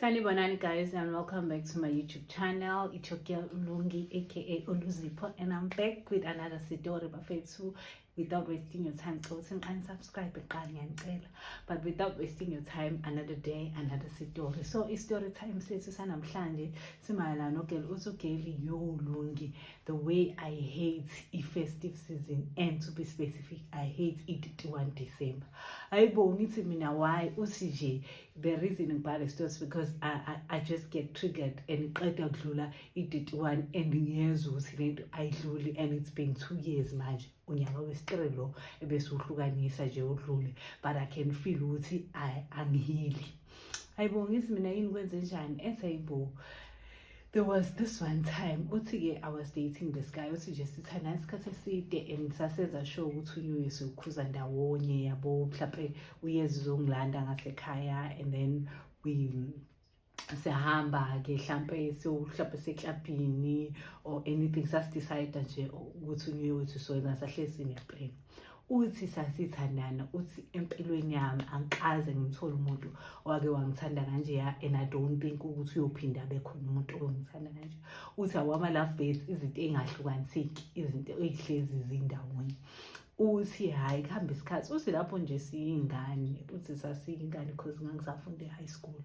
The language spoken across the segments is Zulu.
Sanibonani guys, and welcome back to my YouTube channel. It's your girl Lungi, aka Oluzipho, and I'm back with another story, bafethu. Without wasting your time, so and subscribe eqala, ngiyanicela. But without wasting your time, another day, another story. So i-story time sethu sanamhlanje simayelana no-girl uthi u-girl, "Yo Lungi, the way I hate i-festive season, and to be specific, I hate i-31 December." Hayibo, ngithi mina, "Why?" Uthi nje, "The reason ngibhale stories because I just get triggered and iqeda kudlula i-31 and ngiyezwa ukuthi lento ayidluli, and it's been 2 years manje, unyaka wesi-3 lo ebese uhlukanisa nje udlule, but I can feel ukuthi angihili." Hayibo, ngithi mina, "Yini, kwenze njani?" Ethi, "Hayibo, there was this one time," uthi-ke, "I was dating this guy." Uthi nje, "Sithandana isikhathi eside and sasenza sure ukuthi u-New Year siwukhuza ndawonye, yabo, mhlawumpe uyeza uzongilanda ngasekhaya and then we siyahamba-ke hlampe mhlampe seklabhini or anything. Sasi-decide nje ukuthi u-New Year wethu soyenza, sahlezi sine-plan." Uthi, "Sasithandana." Uthi, "Empilweni yami angikaze ngimthole umuntu owake wangithanda kanjeya, and I don't think ukuthi uyophinda abe khona umuntu oyongithanda kanje." Uthi, "Awama-love birds, izinto ey'ngahlukaniseki, izinto ey'hlezi zindawonye." Uthi, hhayi, kuhambe isikhathi. Uthi, lapho nje siyingane, uthi, sasiyingane because ngangisafunda e-high school.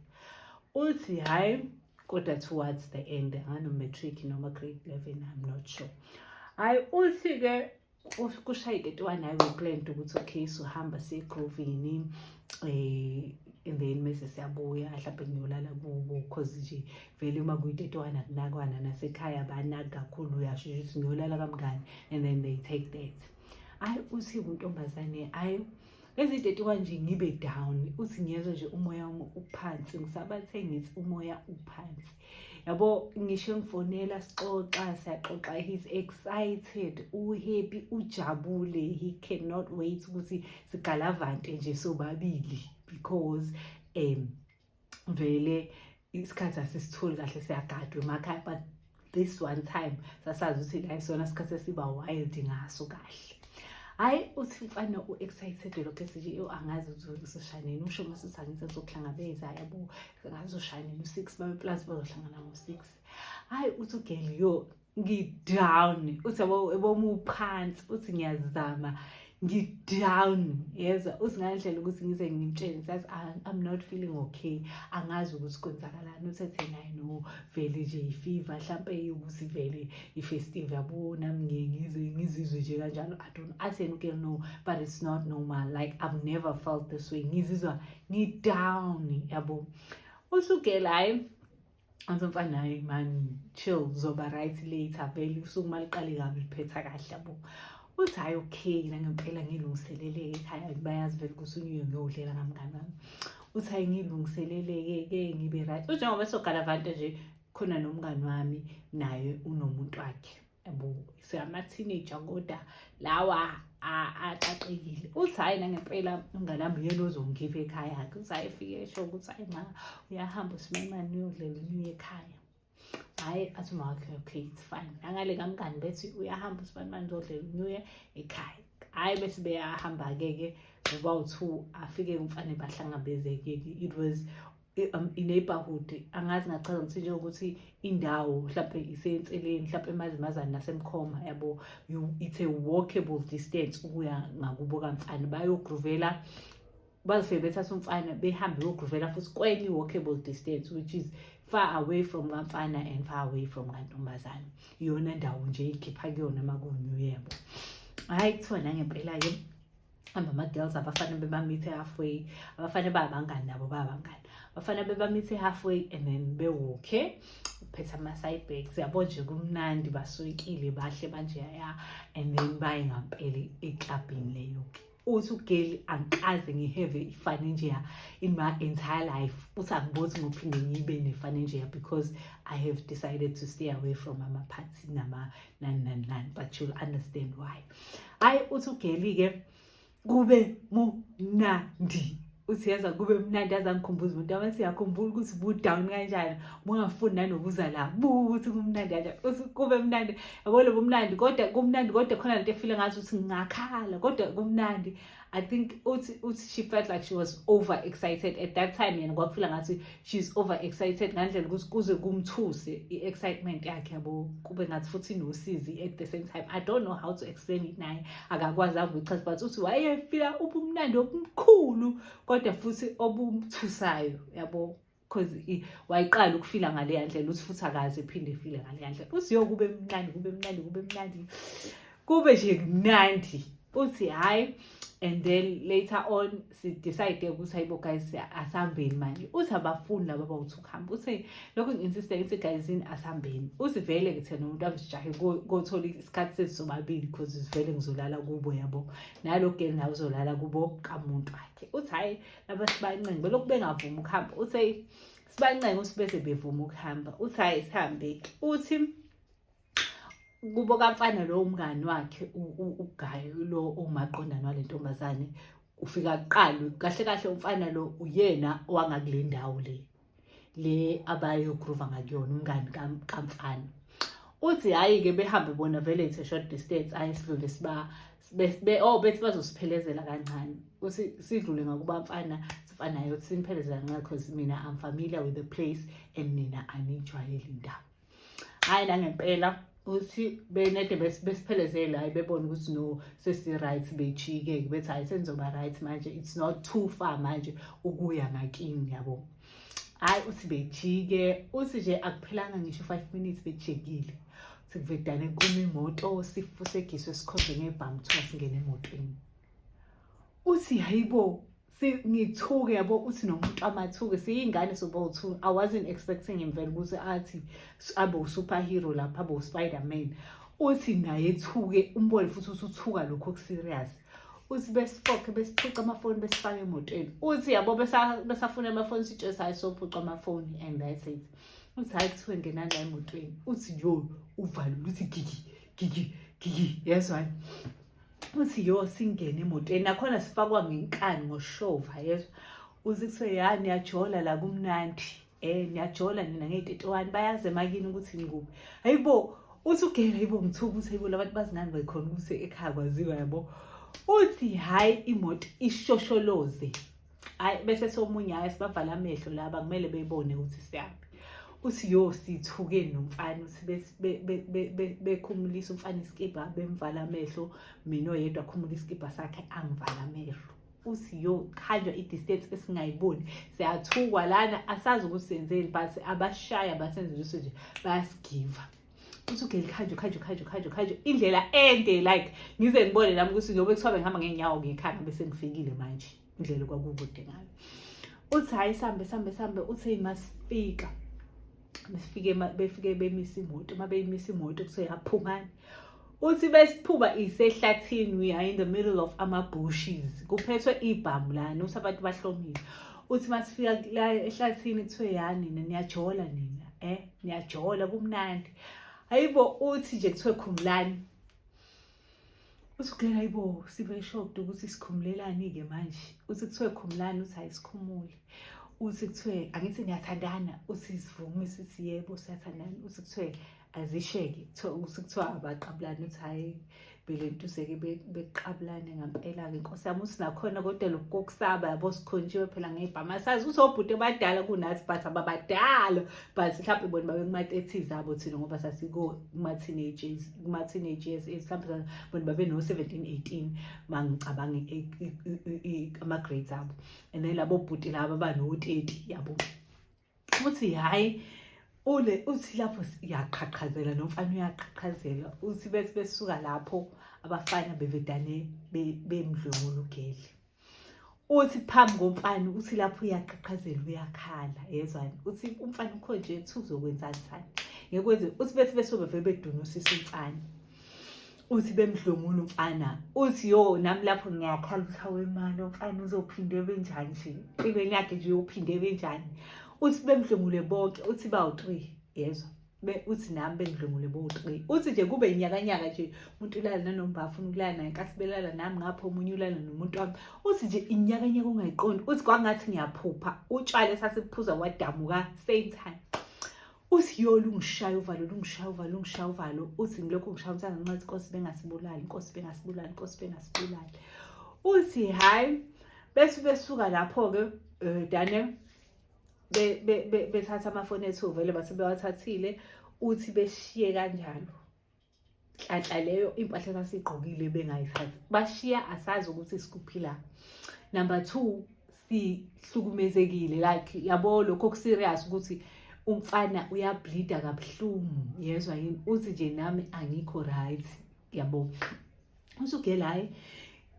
Uthi, hhayi, kodwa towards the end, ngano-matric noma grade 11, I'm not sure. Hhayi, uthi-ke kushaye i-31, hhayi, we planned ukuthi okay, sohamba siye-groovini and then mese siyabuya, mhlawumbe ngiyolala kubo, cause nje vele uma kuyi-31 akunakwana nasekhaya, banaki kakhulu, uyasho nje ukuthi ngiyolala kamngani and then they take that. Hhayi, uthi untombazane, hhayi, lezi 31 nje ngibe down. Uthi, "Ngiyezwa nje umoya wami uphansi, ngisabathe ngithi umoya uphansi, yabo. Ngisho ngifonela, sixoxa, siyaxoxa, he's excited, u-happy, ujabule, he cannot wait ukuthi sigalavante nje sobabili because vele isikhathi asisitholi kahle, siyagadwa emakhaya, but this one time sasazi ukuthi la isona sikhathi esiba wild ngaso kahle." Hhayi, uthi mfana u-excited lokho esithi, "Yo, angazi ukuthi uzoshanini." Usho mase uthi, "Angithi ngizokuhlangabeza, yabo, angazi uzoshanini u-6, babe plus bazohlangana ngo-6." Hhayi, uthi u-girl, "Yo, ngi-down." Uthi, yabo, eboma uphansi. Uthi, "Ngiyazama, ngi-down, yezwa." Uthi, "Ngandlela ukuthi ngize ngimtshele, sathi I'm not feeling okay, angazi ukuthi kwenzakalani." Uthethe naye, "No, vele nje i-fever hlampe, ukuthi vele i-festive, yabo, nami ngiye ngize ngizizwe nje kanjalo, I don't." Athi yena u-girl, "No, but it's not normal, like I've never felt this way, ngizizwa ngi-down, yabo." Uthi u-girl, "Hhayi." Athi umfana, "Hayi man, chill, uzoba right later, vele usuku maliqale kabi liphetha kahle, yabo." Uthi, "Hhayi, okay." Nangempela ngilungiselele ekhaya, bayazi vele ukuthi unyuye ngiyodlela kamngani wami. Uthi, "Hhayi, ngilungiselele-ke ngibe right." Uthi, njengoba sogalavante nje khona nomngani wami, naye unomuntu wakhe, yabo, siyama-teenager kodwa lawa aqaqekile. Uthi, "Hhayi, nangempela umngani wami uyena ozongikhipha ekhaya-ke." Uthi, hhayi, efike esho ukuthi, "Hhayi ma, uyahamba usimemane uyodlela unyuye ekhaya." Hhayi, athi uma wakhe, "Okay, it's fine." Nangale kamngani bethi, "Uyahamba usibanibani, uzodlela unyuye ekhaya." Hhayi, bese beyahamba-ke ke ngoba-two, afike umfane bahlangabezeke-ke. It was i-neighborhood, angazi ngachaza ngithi njengokuthi indawo mhlawumbe isenseleni, mhlawumbe eMazimazane naseMkhoma, yabo, you it's a walkable distance ukuya ngakubo kamfana. Bayogroovela, bazofike bethatha umfana, behambe beyogroovela futhi kwenye i-walkable distance, which is far away from kamfana and far away from kantombazane, iyona ndawo nje ikhipha kuyona uma kuwu-New Year. Hhayi, kuthiwa nangempela-ke hamba ama-girls, abafana bebamithe halfway, abafana babangani nabo, babangani, abafana bebamithe halfway and then bewalke uphethe ama-side bags, yabo nje, kumnandi, baswekile, bahle banje ya, and then baye ngampela eklabhini leyo-ke. Uthi u-girl, "Angikaze ngi-have i-fun njeya in my entire life." Uthi, "Angibothi ngophinde ngibe ne-fun njeya because I have decided to stay away from ama-party nama nani nani nani, but you'll understand why." Hhayi, uthi u-girl-ke, "Kube munandi." Uthi, "Yaza kube mnandi, aze angikhumbuza umuntu abathi yakhumbula ukuthi bu-down kanjani, bungafuni nanokuza la, buka ukuthi kumnandi kanjani." Uthi, "Kube mnandi, yabo, lobo mnandi, kodwa kumnandi, kodwa khona lento efile ngathi ukuthi ngingakhala, kodwa kumnandi." I think uthi she felt like she was over excited at that time. Yena kwakufila ngathi she's over excited ngandlela ukuthi kuze kumthuse i-excitement yakhe, yabo, kube ngathi futhi nosizi at the same time. I don't know how to explain it, naye akakwazi ukuyichaza, but uthi wayefila ubumnandi obumkhulu kodwa futhi obumthusayo, yabo, because wayiqala ukufila ngaleya ndlela. Uthi futhi akaze ephinde efile ngaleya ndlela. Uthi yo, kube mnandi, kube mnandi, kube mnandi, kube nje mnandi. Uthi hhayi, and then later on si-decide ukuthi, hayibo guys, asihambeni manje. Uthi abafuni laba abawuthi ukuhamba. Uthi lokhu ngi-insiste, ngithi, "Guys, asihambeni." Uthi vele-ke thina nomuntu wami sijahe kothola isikhathi sethu sobabili, because vele ngizolala kubo, yabo, nalo girl nawe uzolala kubo kamuntu wakhe. Uthi hhayi, laba sibancenge, belokhu bengavumi ukuhamba. Uthi sibancenge, uthi bese bevuma ukuhamba. Uthi hhayi, sihambe. Uthi kubo kamfana lo, umngani wakhe uGayi lo umaqondana wale ntombazane, ufika kuqala. Kahle kahle umfana lo uyena owangakule ndawo le abayogroova ngakuyona, umngani kamfana. Uthi hhayi-ke, behambe bona vele, it's a short distance. Ayi, sidlule siba oh, bethi bazosiphelezela kancane. Uthi sidlule ngakuba mfana, sifana naye, uthi simphelezela kancane because mina I'm familiar with the place and nina aniyijwayeli indawo. Hhayi, nangempela uthi benede besiphelezele. Hhayi, bebona ukuthi no, sesi-right, bejike-ke bethi, hhayi, senizoba right manje, it's not too far manje ukuya ngakini, yabo. Hhayi, uthi bejike. Uthi nje akuphelanga ngisho 5 minutes bejikile, sekuvedane kuma imoto, sifusegiswe, sikhonjwe ngebhamu, kuthiwa singene emotweni. Uthi hayibo, ngithuke, yabo. Uthi nomuntu amathuke, siyingane sobo-two. I wasn't expecting him vele ukuthi athi abe u-superhero lapha, abe u-Spiderman. Uthi naye ethuke, umbone futhi usuthuka lokhu oku-serious. Uthi besifokhe, besiphuca amafoni, besifake emotweni. Uthi yabo, besafuna amafoni, sitshe hayi, sophuca amafoni and that's it. Uthi hhayi, kuthiwe ngenani la emotweni. Uthi yo, uvalo luthi gigi gigi gigi, yezwani. Uthi yo, singene emotweni, nakhona sifakwa ngenkani, ngoshova, yezwa. Uthi kuthiwe, ya, niyajola la, kumnandi, niyajola nina ngey-31, bayazi emakini ukuthi nikuphi. Hayibo, uthi ugela, hayibo, ngithuka ukuthi hayibo, labantu bazi ngani bayikhona ukuthi ekhaya kwaziwa, yabo. Uthi hhayi, imoto ishosholoze. Hhayi, bese somunye, hhayi, sibavala amehlo laba, kumele bebone ukuthi siyaphi. Uthi yo, sithuke nomfana. Uthi bekhumulisa umfana isikibha, bemvala amehlo, mina oyedwa akhumula isikibha sakhe, angivala amehlo. Uthi yo, khanjwa i-distance esingayiboni, siyathukwa lana, asazi ukuthi senzeni, but abashaya basenze nje nje bayasigiva. Uthi ugeli, khanjwe, khanjwe, khanjwe, khanjwe, khanjwe indlela ende, like ngize ngibone nami ukuthi njengoba kuthiwa bengihamba ngey'nyawo ngekhaya bese ngifikile manje, indlela kwakukude ngayo. Uthi hhayi, sambe sambe sambe. Uthi masifika, besifike, befike bemisa imoto. Uma beyimisa imoto, kuthiwe yaphumani. Uthi besiphuma isehlathini, we are in the middle of ama-bushes, kuphethwe ibhamu lana. Uthi abantu bahlomile. Uthi masifika la ehlathini, kuthiwe, ya, nina niyajola nina, niyajola, kumnandi. Hayibo, uthi nje kuthiwe khumulani. Uthi ugela, hayibo, sibe shocked ukuthi sikhumulelani-ke manje. Uthi kuthiwe khumulani. Uthi hayi, sikhumule. Uthi kuthiwe, angithi niyathandana? Uthi sivume, sithi yebo, siyathandana. Uthi kuthiwe azisheke, kuthiwa uthi kuthiwa abaqabulani. Uthi hhayi, belentuzeke, beqabulane ngampela-ke, nkosi yami. Uthi nakhona kodwa lokhu kokusaba, yabo, sikhonjiwe phela ngebhamu, asazi ukuthi obhuti abadala kunathi, but ababadala, but mhlawumbe bona babe kuma-30s abo, thina ngoba sasiko kuma-teenagers, kuma-teenage years, mhlawumbe bona babe no-17 18, mangicabanga ama-grades abo, and then labo bhuti laba bano-30, yabo. Uthi hhayi, ule uthi lapho iyaqhaqhazela, nomfana uyaqhaqhazela. Uthi bethi besuka lapho, abafana bevedane bemdlwengula ugeli. Uthi phambi komfana, uthi lapho uyaqhaqhazela, uyakhala, yezwani. Uthi umfana ukhonje, uthi uzokwenzani sani ngekwenze. Uthi bethi besuke vele bedunusisa umfana. Uthi bemdlwengula umfana. Uthi yo, nami lapho ngiyakhala ukuthi hawe mani, umfana uzophinde benjani nje empilweni yakhe nje, uyophinde benjani. Uthi bemdlwengule bonke, uthi bawu-3, yezwa. Uthi nami bengidlwengule bowu-3. Uthi nje kube inyakanyaka nje, umuntu ulala nanoma afuna ukulala naye, nkathi belala nami ngapho, omunye ulala nomuntu wami. Uthi nje inyakanyaka ungayiqondi. Uthi kwangathi ngiyaphupha, utshwala esasiphuza wadamuka same time. Uthi yo, lungishaya uvalo, lungishaya uvalo, lungishaya uvalo. Uthi ngilokhu ngishaya umthanda ncansi, inkosi bengasibulali, inkosi bengasibulali, inkosi bengasibulali. Uthi hhayi, bese besuka lapho-ke dane bethatha amafoni ethu, vele base bewathathile. Uthi beshiye kanjalo, nhlanhla leyo impahla esasiyigqokile bengayithathi, bashiya asazi ukuthi sikuphila. Number two, sihlukumezekile, like yabo lokho oku-serious ukuthi umfana uyableeda kabuhlungu, yezwa yini? Uthi nje nami angikho right, yabo. Usugela, hhayi,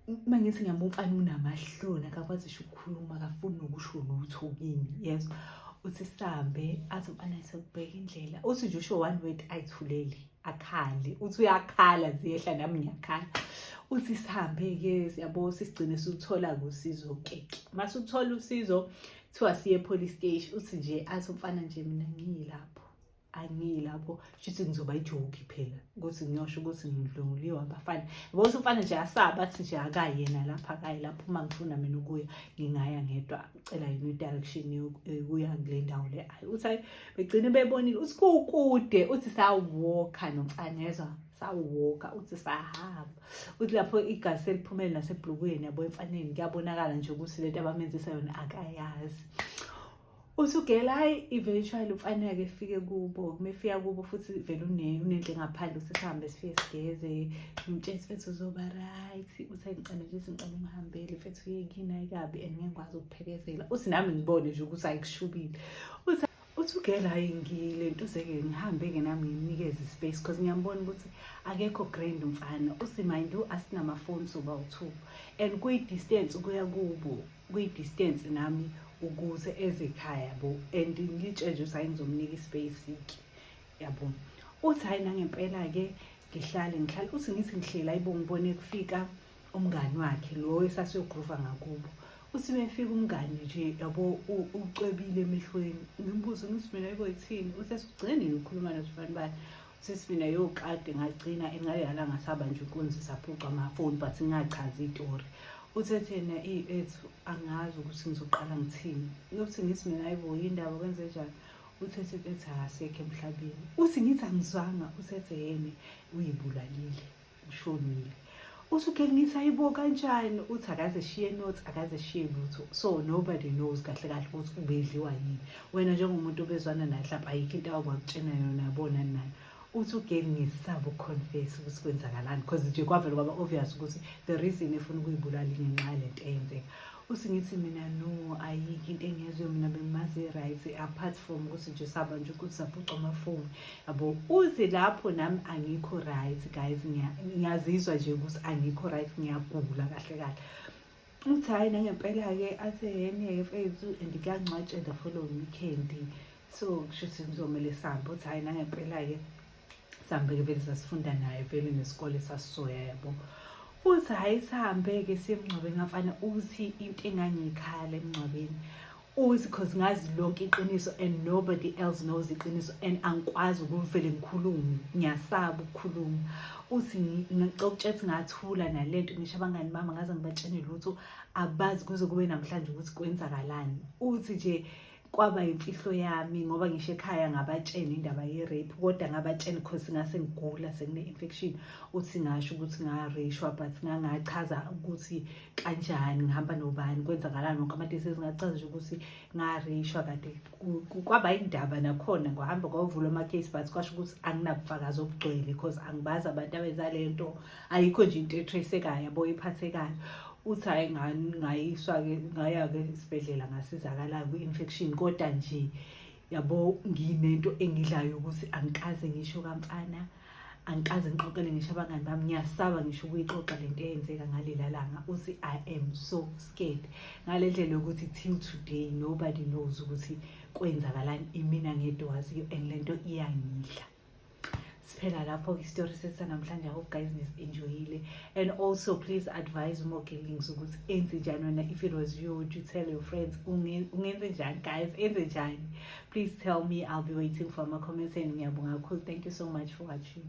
uma ngithi ngiyamba, umfana unamahloni, akakwazi ngisho ukukhuluma, akafuni nokusho lutho kimi, yezwa. Uthi sihambe, athi umfana sekubheka indlela, uthi nje usho one word, ayithulele, akhale. Uthi uyakhala, ziyehla, nami ngiyakhala. Uthi sihambe-ke, siyabo, sisigcine siwuthola-ke usizo-ke. Mase uthola usizo, kuthiwa siye e-police station. Uthi nje athi umfana nje mina ngiyilapho, angiyilapho, shuthi ngizoba i-joke phela ukuthi ngiyosho ukuthi ngidlwenguliwe abafana, yabo. Uthi umfana nje asaba, athi nje akayena lapha, akayi lapho, uma ngifuna mina ukuya ngingaya ngedwa, cela yena i-direction yokuya kule ndawo le. Ayi, uthi hayi, begcine bebonile. Uthi kukude, uthi sawalka nomfana, yezwa, sawalka. Uthi sahamba, uthi lapho igazi seliphumele nasebhlukweni, yabo, emfaneni kuyabonakala nje ukuthi lento abamenzisa yona akayazi. Uthi ugela, hayi, eventually umfana-ke efike kubo. Uma efika kubo futhi vele unendlu engaphandle. Uthi sihambe, sifike sigeze, ngimtshele, mfethu uzoba right. Uthi ngicela nje, ngicela ungihambele mfethu, uye kini, ayikabi and ngeke ngikwazi ukuphekezela. Uthi nami ngibone nje ukuthi ayikushubile. Uthi ugela, hayi, ngile ntuze-ke, ngihambe-ke nami ngimnikeze i-space because ngiyambona ukuthi akekho grand umfana. Uthi mind you, asinamafoni soba u-two and kuyi-distance ukuya kubo, kuyi-distance nami ukuze eze ekhaya, yabo, and ngitshe nje ukuthi hayi, ngizomnika i-space-ke, yabo. Uthi hhayi, nangempela-ke ngihlale ngihlale. Uthi ngithi ngihleli, ayibo, ngibone kufika umngani wakhe lo esasiyogruva ngakubo. Uthi mefika umngani nje, yabo, ucwebile emehlweni. Ngimbuze ngithi mina, ayibo, ithini? Uthi esigcine nini ukukhuluma nosibani bani? Uthi mina yokade ngagcina engalelanga saba nje inkunzi, saphuca amafoni, but ngingachazi i-story. Uthe yena ethu angazi ukuthi ngizoqala ngithini. Uthi ngithi mina, hayibo, yindaba, kwenze njani? Uthethe ethi akasekho emhlabeni. Uthi ngithi angizwanga. Uthethe yena uyibulalile, ushonile. Uthi uke ngithi, ayibo, kanjani? Uthi akaze shiye notes, akaze shiye lutho, so nobody knows kahle kahle ukuthi ubedliwa yini. Wena njengomuntu obezwana naye, mhlawumbe ayikho into awakutshena yona, yabona nayo. Uthi ugeli ngisaba ukuconfess ukuthi kwenzakalani because nje kwavele kwaba obvious ukuthi the reason efuna ukuyibulala ingenxa yalento eyenzeka. Uthi ngithi mina, no, ayikho into engiyaziyo mina, bengimazi right, apart from ukuthi nje saba nje ukuthi saphuca amafoni, yabo. Uthi lapho nami angikho right guys, ngiyazizwa nje ukuthi angikho right, ngiyagula kahle kahle. Uthi hhayi, nangempela-ke athe yene-ke mfethu and kuyangcwatshwa the following weekend, so kusho ukuthi kuzomele sihambe. Uthi hhayi, nangempela-ke sihambe-ke, vele sasifunda naye vele nesikole sasisoya, yabo. Uthi hhayi, sihambe-ke siye emngcwabeni kamfana. Uthi into engangiyikhala emngcwabeni, uthi cause ngazi lonke iqiniso and nobody else knows iqiniso and angikwazi ukuvele ngikhulume, ngiyasaba ukukhuluma. Uthi ngicela ukutshela ngathula nalento, ngisho abangani bami ngaze ngibatshene lutho, abazi kuze kube namhlanje ukuthi kwenzakalani. Uthi nje kwaba imfihlo yami ngoba ngisho ekhaya ngabatshena indaba ye-rape, kodwa ngabatshena because ngase ngigula, sekune-infection. Uthi ngasho ukuthi ngareyishwa, but ngangachaza ukuthi kanjani, ngihamba nobani, kwenzakalani, wonke ama-details. Ngachaza nje ukuthi ngareyishwa kade kwaba indaba nakhona, kwahamba kwavulwa ama-case, but kwasho ukuthi anginabufakazi obugcwele because angibazi abantu abenza le nto, ayikho nje into etracekayo, yabo, iphathekayo. Uthi hhayi, ngayiswa-ke, ngaya-ke esibhedlela, ngasizakala kwi-infection, kodwa nje yabo nginento engidlayo ukuthi angikaze ngisho kamfana, angikaze ngixoxele ngisho abangani bami, ngiyasaba ngisho ukuyixoxa lento eyenzeka ngalela langa. Uthi I am so scared ngale ndlela yokuthi till today nobody knows ukuthi kwenzakalani, imina ngedwa waziyo and lento iyangidla. Siphela lapho isitori sethu sanamhlanje. I hope guys nis-enjoyile and also please advise uMogelings ukuthi enze njani. Wena, if it was you, would you tell your friends? Ungenze njani guys, enze njani? Please tell me, I'll be waiting for my comments and ngiyabonga kakhulu. Thank you so much for watching.